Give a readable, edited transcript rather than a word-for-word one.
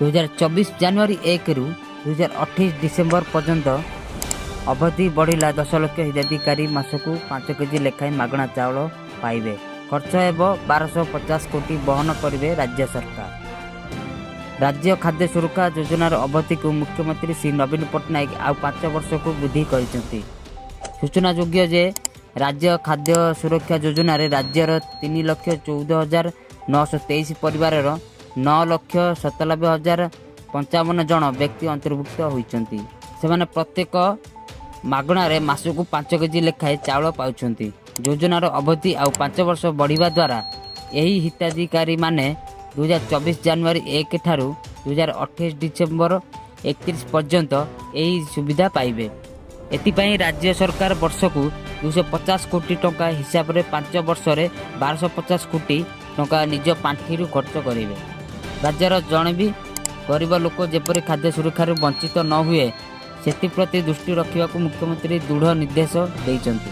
2024 ଜାନୁଆରୀ 1ରୁ 2028 December ପର୍ଯ୍ୟନ୍ତ ଅବଧି ବଢ଼ିଲା। 10 ଲକ୍ଷ ହିତାଧିକାରୀ ମାସକୁ 5 କେଜି ଲେଖାଏଁ ମାଗଣା ଚାଉଳ ପାଇବେ। ଖର୍ଚ୍ଚ ହେବ 1250 କୋଟି, ବହନ କରିବେ ରାଜ୍ୟ ସରକାର। ରାଜ୍ୟ ଖାଦ୍ୟ ସୁରକ୍ଷା ଯୋଜନାର ଅବଧିକୁ ମୁଖ୍ୟମନ୍ତ୍ରୀ ଶ୍ରୀ ନବୀନ ପଟ୍ଟନାୟକ ଆଉ 5 ବର୍ଷକୁ ବୃଦ୍ଧି କରିଛନ୍ତି। ସୂଚନାଯୋଗ୍ୟ ଯେ, ରାଜ୍ୟ ଖାଦ୍ୟ ସୁରକ୍ଷା ଯୋଜନାରେ ରାଜ୍ୟର 3,14,923 ପରିବାରର 9,97,055 ଜଣ ବ୍ୟକ୍ତି ଅନ୍ତର୍ଭୁକ୍ତ ହୋଇଛନ୍ତି। ସେମାନେ ପ୍ରତ୍ୟେକ ମାଗଣାରେ ମାସକୁ 5 କେଜି ଲେଖାଏଁ ଚାଉଳ ପାଉଛନ୍ତି। ଯୋଜନାର ଅବଧି ଆଉ 5 ବର୍ଷ ବଢ଼ିବା ଦ୍ୱାରା ଏହି ହିତାଧିକାରୀମାନେ 2024 ଜାନୁଆରୀ 1 ଠାରୁ 2028 ଡିସେମ୍ବର 31 ପର୍ଯ୍ୟନ୍ତ ଏହି ସୁବିଧା ପାଇବେ। ଏଥିପାଇଁ ରାଜ୍ୟ ସରକାର ବର୍ଷକୁ 250 କୋଟି ଟଙ୍କା ହିସାବରେ 5 ବର୍ଷରେ 1250 କୋଟି ଟଙ୍କା ନିଜ ପାଣ୍ଠିରୁ ଖର୍ଚ୍ଚ କରିବେ। ରାଜ୍ୟର ଜଣେ ବି ଗରିବ ଲୋକ ଯେପରି ଖାଦ୍ୟ ସୁରକ୍ଷାରୁ ବଞ୍ଚିତ ନ ହୁଏ, ସେଥିପ୍ରତି ଦୃଷ୍ଟି ରଖିବାକୁ ମୁଖ୍ୟମନ୍ତ୍ରୀ ଦୃଢ଼ ନିର୍ଦ୍ଦେଶ ଦେଇଛନ୍ତି।